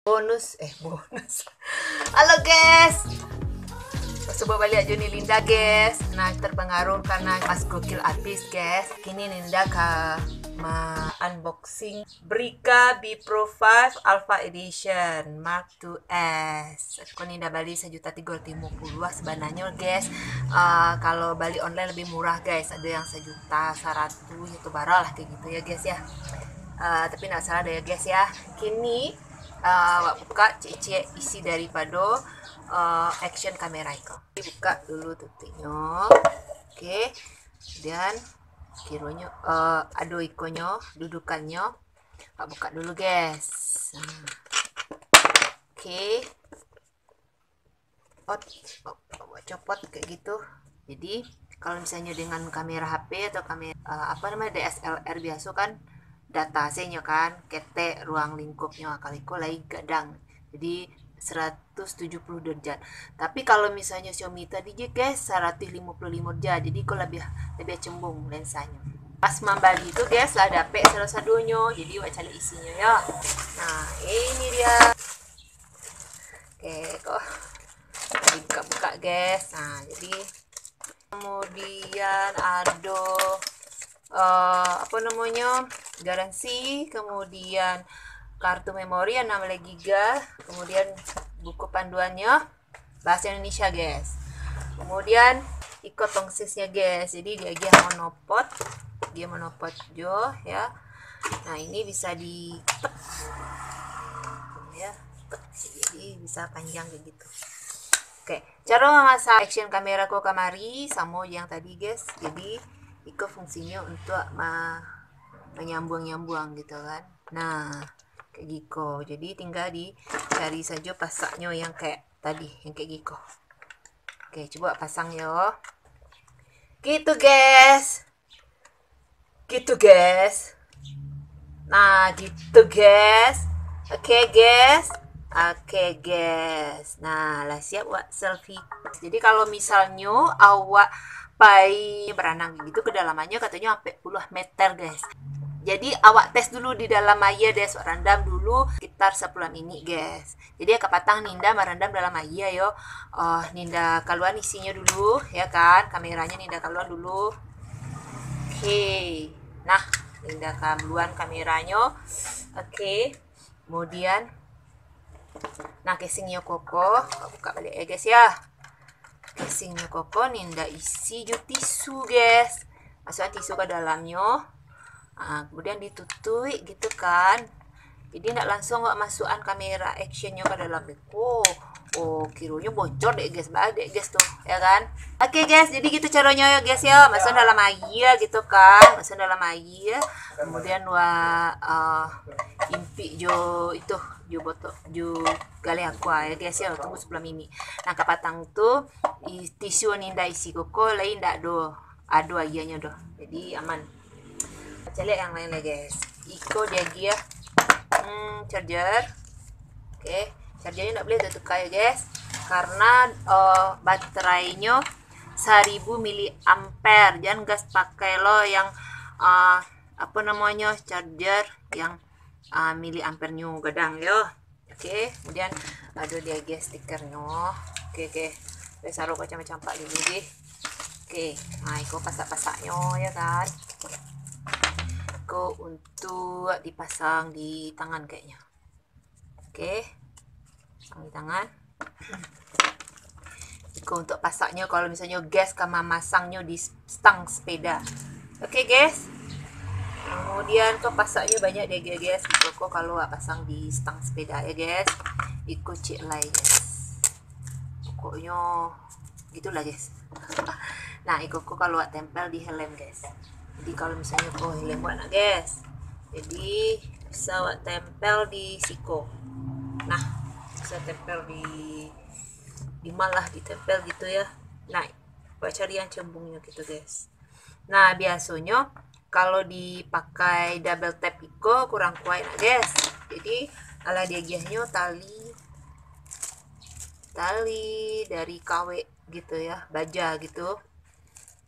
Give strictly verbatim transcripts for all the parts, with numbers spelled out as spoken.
Bonus, eh, bonus. Halo, guys. Basuo baliak jo ni Linda, guys. Nah, terpengaruh karena pas gokil abis, guys. Kini Linda ka ma-unboxing Brica B Pro five Alpha Edition Mark two S. Ko Ninda bali sajuta tigo ratus limo puluah sebenarnyo, guys. Ah, kalau bali online lebih murah, guys. Ada yang sajuta saratuih atau bara lah, kayak gitu ya, guys, ya. Ah, tapi ndak salah deh ya, guys, ya. Kini, ah, awak buka ciek-ciek isi daripado, ah, action kamera iko. Buka dulu tutupnyo. Oke. Kemudian kironyo, ah, ado ikonyo, dudukannyo. Awak buka dulu, guys. Nah. Oke. Ot, awak copot kayak gitu. Jadi, kalau misalnya dengan kamera H P atau kamera, eh, apa namanya, D S L R biasa kan, data sajo kan, ketek ruang lingkupnya, kalau iko lai gadang. Jadi, seratus tujuh puluh derajat. Tapi kalau misalnya Xiaomi tadi je, guys, seratus lima puluh lima derajat. Jadi, iko lebih, lebih cembung lensanya. Pas mambali tu, guys, lah dapek sado-sadonyo. Jadi, awak caliak isinyo ya. Nah, ini dia. Oke, ko dibuka-buka, guys. Nah, jadi kemudian ado, eh, apa namanya, garansi, kemudian kartu memori enam belas giga, kemudian buku panduannya bahasa Indonesia, guys. Kemudian iko tongsisnya, guys. Jadi diagiah monopod, dia monopod jo ya. Nah, ini bisa di tek, ya, tek. Jadi bisa panjang kayak gitu. Oke, cara mamasang action kamera ko kamari samo yang tadi, guys. Jadi iko fungsinya untuk ma-, manyambuang-nyambuang gitu kan. Nah, kayak giko. Jadi tinggal dicari saja pasaknya yang kayak tadi, yang kayak giko. Oke, coba pasang yo. Gitu, guys. Gitu, guys. Nah, gitu, guys. Oke, guys. Oke, guys. Nah, lah siap buat selfie. Jadi kalau misalnya awak pai berenang gitu, kedalamannya katanya sampai puluh meter, guys. Jadi awak tes dulu di dalam air, guys. Rendam dulu sekitar sepuluh menit, guys. Jadi, ka patang Ninda marandam dalam aia yo. Oh, Ninda kaluan isinyo dulu, ya kan? Kameranya Ninda kaluan dulu. Oke. Nah, Ninda kaluan kameranyo. Oke. Kemudian, nah, casingnyo kokoh. Buka baliak ya, guys, ya. Casingnyo kokoh, Ninda isi jo tisu, guys. Masukan tisu ka dalamnyo. Ah, kemudian ditutuik gitu kan. Jadi ndak langsung awak masukan kamera actionnyo ka dalam beko. Oh, kironyo bocor dek, guys, ba dek, guys, tu, ya kan? Oke, guys, jadi gitu caronyo ya, guys, ya. Masukan dalam aia gitu kan. Masukan dalam aia. Kemudian wa, ah, impik jo itu, jo botok, jo galeh aqua ya, guys, ya. Tunggu sepuluh menit. Nah, ka patang tu, i-, tisu Ninda isi kokoh, lai ndak do, ado aianyo doh. Jadi aman. Caliak yang lain lai, guys. Iko diagiah, hmm, charger. Oke, chargernyo ndak boleh tutup kayo, guys. Karena, eh, baterainyo seribu miliampere. Jan gas pakai lo yang, eh, apa namanya, charger yang, eh, miliampernyo gadang yo. Oke, kemudian ado diagiah stikernyo. Oke, oke. Wes, taruh kacamata-campak dulu deh. Oke, nah, iko pasak-pasaknyo ya kan. Iko untuk dipasang di tangan kayaknya. Oke, pasang di tangan. Iko untuk pasaknyo, kalau misalnyo guys ka mamasangnyo di stang sepeda. Oke, guys. Kemudian ko pasaknyo banyak deh, guys. Iko ko kalau awak pasang di stang sepeda ya, guys. Iko cek lai, guys. Pokoknyo gitulah, guys. Nah, iko ko kalau awak tempel di helm, guys. Jadi kalau misalnyo ko helm awak nak, guys. Jadi bisa awak tempel di siko. Nah, bisa tempel di, di malah ditempel gitu ya. Nah, awak cari yang cembungnyo gitu, guys. Nah, biasonyo kalau dipakai double tape iko kurang kuaik nak, guys. Jadi alah diagiahnyo tali, tali dari kawek gitu ya, baja gitu.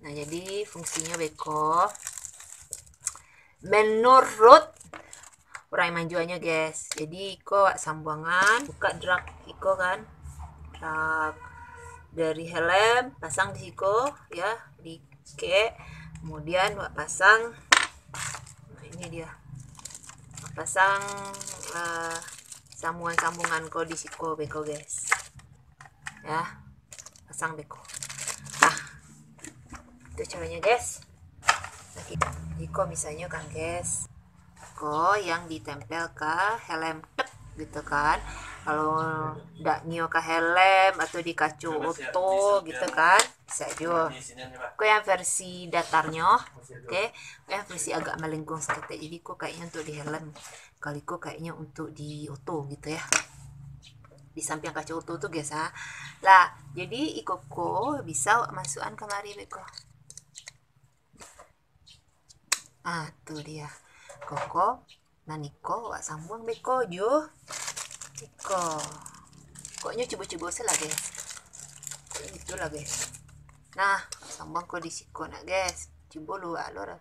Nah, jadi fungsinyo beko. Menurut Urang manjuanyo, guys. Jadi iko wak sambuangan, buka drag iko kan. Drag dari helm, pasang di siko ya, di kek. Kemudian wak pasang, nah, ini dia. Pasang uh, sambungan-sambungan ko di siko beko, guys. Ya, pasang beko. Nah, itu caranya, guys. Nah, iko misalnyo kan, guys, ko yang ditempel ke helm, tek, gitu kan. Kalau ndak nio ke helm atau di kaco oto gitu kan, bisa juo. Ko yang versi datarnyo, oke, ko yang versi agak melengkung saketek. Jadi ko kayaknya untuk di helm, kalau iko kayaknya untuk di oto gitu ya. Di samping kaco oto tu, guys, ha. Lah, jadi iko ko bisa masukan kamari beko. Ah, tu dia. Koko, nan iko wak sambuang beko jo. Iko. Koknyo cubo-cubo se lah, guys. Itulah, guys. Nah, sambuang ko di siko nak, guys. Cubo lu alur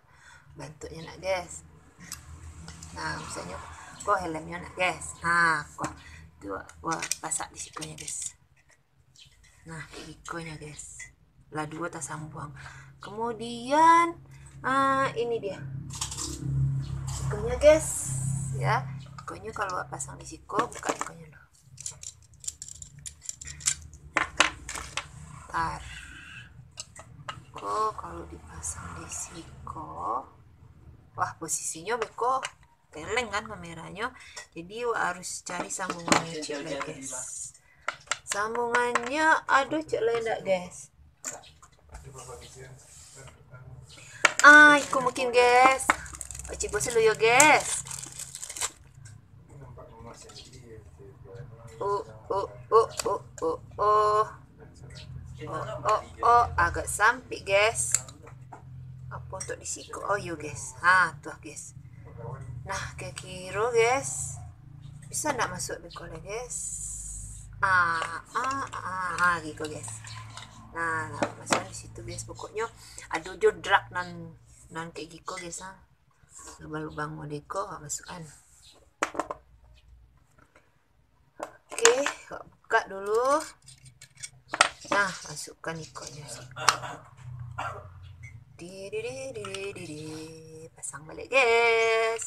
bantuaknyo nak, guys. Nah, misalnyo ko helmnyo nak, guys. Nah, ko tu wak pasak di sikonyo, guys. Nah, ikonyo, guys. Lah duo tasambuang. Kemudian, ah, ini dia. Ikonyo, guys. Ya, ikonyo kalau wak pasang di siko, buka ikonyo dulu. Tar. Ko kalau dipasang di siko. Wah, posisinyo beko. Keleng kan kameranyo. Jadi wak harus cari sambungan ciek lai, guys. Sambungannyo ado ciek lai ndak, guys? Ah, iko mungkin, guys. Wak cubo selu yo, guys. Oh, oh, oh, oh, oh, oh. Oh, oh, oh, agak sampik, guys. Apo untuk di siko? Oh, yo, guys. Ha, tu, guys. Nah, kiro-kiro, guys, bisa ndak masuak beko lai, guys? Ah, ah, ah, ah, giko, guys. Nah, nah, masuak di situ, guys. Pokoknyo ado jo drag nan, nan kayak giko, guys, ah. Lubang-lubang model ko, masuakan. Oke, buka dulu. Nah, masukkan ikonyo siko. Di, di, di, di, di, di. Pasang balik, guys.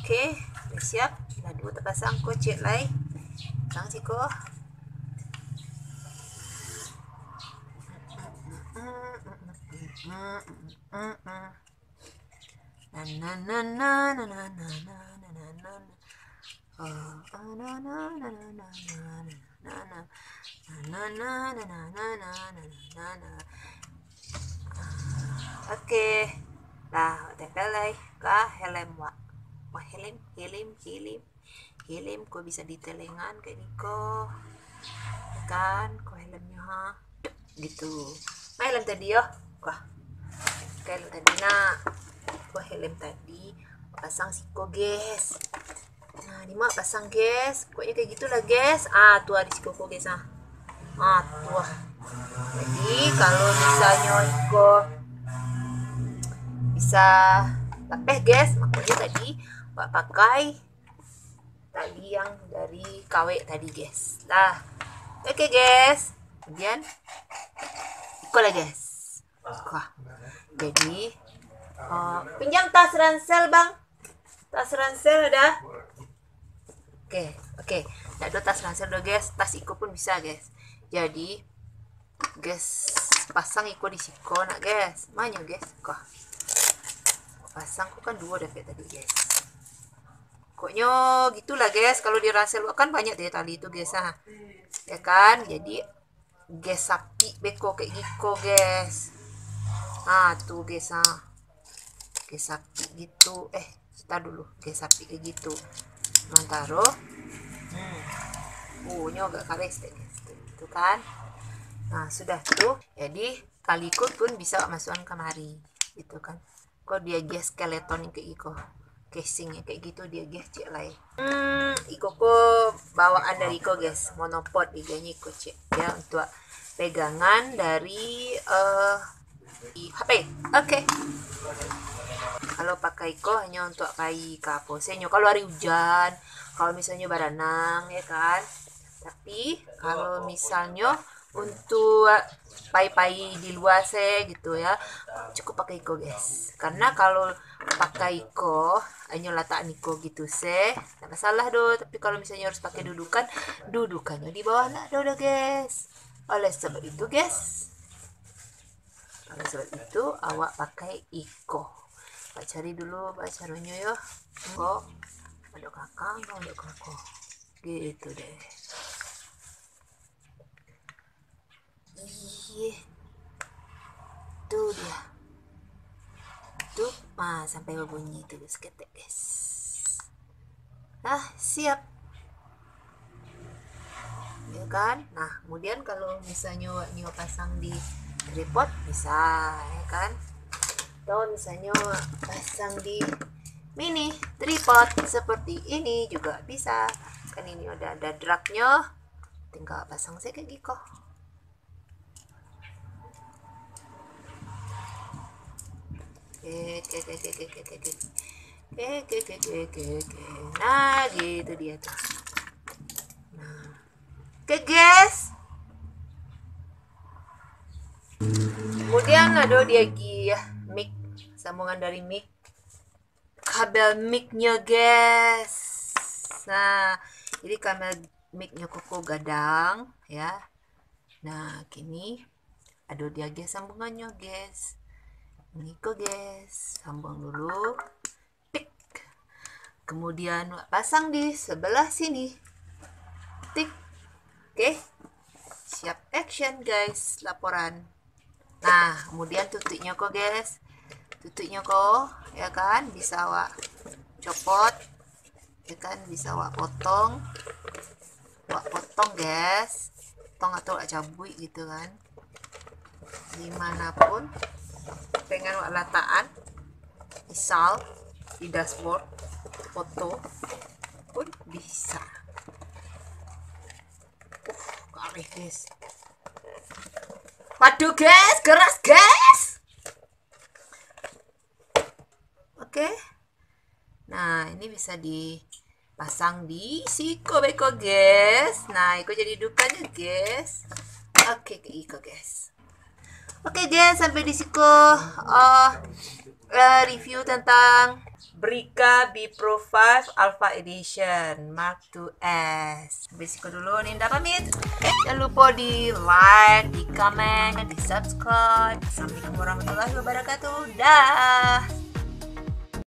Oke, udah siap. Lah duo tapasang, ko ciek lai. Pasang siko. Na, na, na, na. Oh, ah, na, na, na. Na, na, na. Ah, oke. Lah, tempel lai ka helm wak. Wah, helm, helm, helm. Helm ko bisa ditelengan kayak giko. Kan, ko helmnyo, ha. Gitu. Nah, helm tadi yo. Wah. Kayak helm tadi, nah. Ko helm tadi. Pasang siko, guys. Nah, di ma pasang, guys? Pokoknyo kayak gitulah, guys. Ah, tu ado siko ko, guys, ah. Ah, tu ah. Jadi, kalau misalnyo iko bisa lapeh, guys, makonyo tadi wak pakai tali yang dari kawek tadi, guys. Lah. Oke, guys. Kemudian iko lah, guys. Wah. Jadi, eh, pinjam tas ransel, Bang. Tas ransel ada? Oke, oke. Ndak ado tas ransel doh, guys. Tas iko pun bisa, guys. Jadi, guys, pasang iko di siko nak, guys. Manyo, guys? Ko. Pasang ko kan duo dapek tadi, guys. Pokoknyo gitulah, guys. Kalau di ransel kan banyak deh tali itu, guys, ah. Ya kan? Jadi, guys, sapik beko kayak giko, guys. Ah, tu, guys, ah. Guys, sapik gitu. Eh, kita dulu. Guys, sapik kayak gitu. Mantaro. Hmm. Oh, nyo agak kares deh, guys. Gitu kan. Nah, sudah tu. Jadi, tali ko pun bisa masukan kamari. Gitu kan. Ko dia, guys, skeleton yang kayak giko. Casing yang kayak gitu dia, guys, ciek lai. Hmm, iko ko bawaan dari ko, guys. Monopod diganyo iko, ciek. Ya, untuk pegangan dari, eh, H P. Oke. Kalau pakai iko hanyo untuak pai ka apo se nyo, kalau hari ujan, kalau misalnyo baranang, ya kan. Tapi kalau misalnyo untuak pai-pai di lua se gitu ya, cukup pakai iko, guys. Karena kalau pakai iko, hanyo latak niko gitu se, ndak masalah doh. Tapi kalau misalnyo harus pakai dudukan, dudukannyo di bawah ndak doh, guys. Oleh sebab itu, guys, oleh sebab itu, awak pakai iko. Awak cari dulu baa caronyo yo. Ko, ado kakang, ko, ado kako. Gitu deh. Iye. Tu dia. Tu, ah, sampai babunyi tu saketek, guys. Ah, siap. Ya kan? Nah, kemudian kalau misalnyo awak nyo pasang di tripod, bisa, ya kan? Atau misalnyo pasang di mini tripod seperti ini juga bisa. Kan ini udah ada dragnya, tinggal pasang saja kayak giko. Oke, oke, oke, oke, oke, oke, oke. Oke, oke, oke, oke, oke, oke. Nah, gitu dia tuh. Nah. Oke, guys. Kemudian ado dia lagi ya, mic, sambungan dari mic. Kabel mic-nyo, guys. Nah, jadi kabel mic-nyo koko gadang, ya. Nah, kini ado dia lagi sambungannyo, guys. Ini ko, guys, sambung dulu. Tik. Kemudian pasang di sebelah sini. Tik. Oke. Siap action, guys, laporan. Nah, kemudian tutuiknyo ko, guys. Tutuiknyo ko, ya kan, bisa awak copot, ya kan, bisa awak potong. Awak potong, guys. Potong atau awak cabuik gitu kan. Dimanapun, pengen awak latakan, misal di dashboard, foto pun bisa. Uh, garis, guys. Waduh, guys, keras, guys. Oke. Nah, ini bisa dipasang di siko beko, guys. Nah, iko jadi dukannyo, guys. Oke, ke iko, guys. Oke, guys, sampai di siko, eh, eh, review tentang Brica B Pro five Alpha Edition Mark two S. Sampai siko dulu, Ninda pamit. Jangan lupa di like, di comment, di subscribe. Assalamualaikum warahmatullahi wabarakatuh. Dah.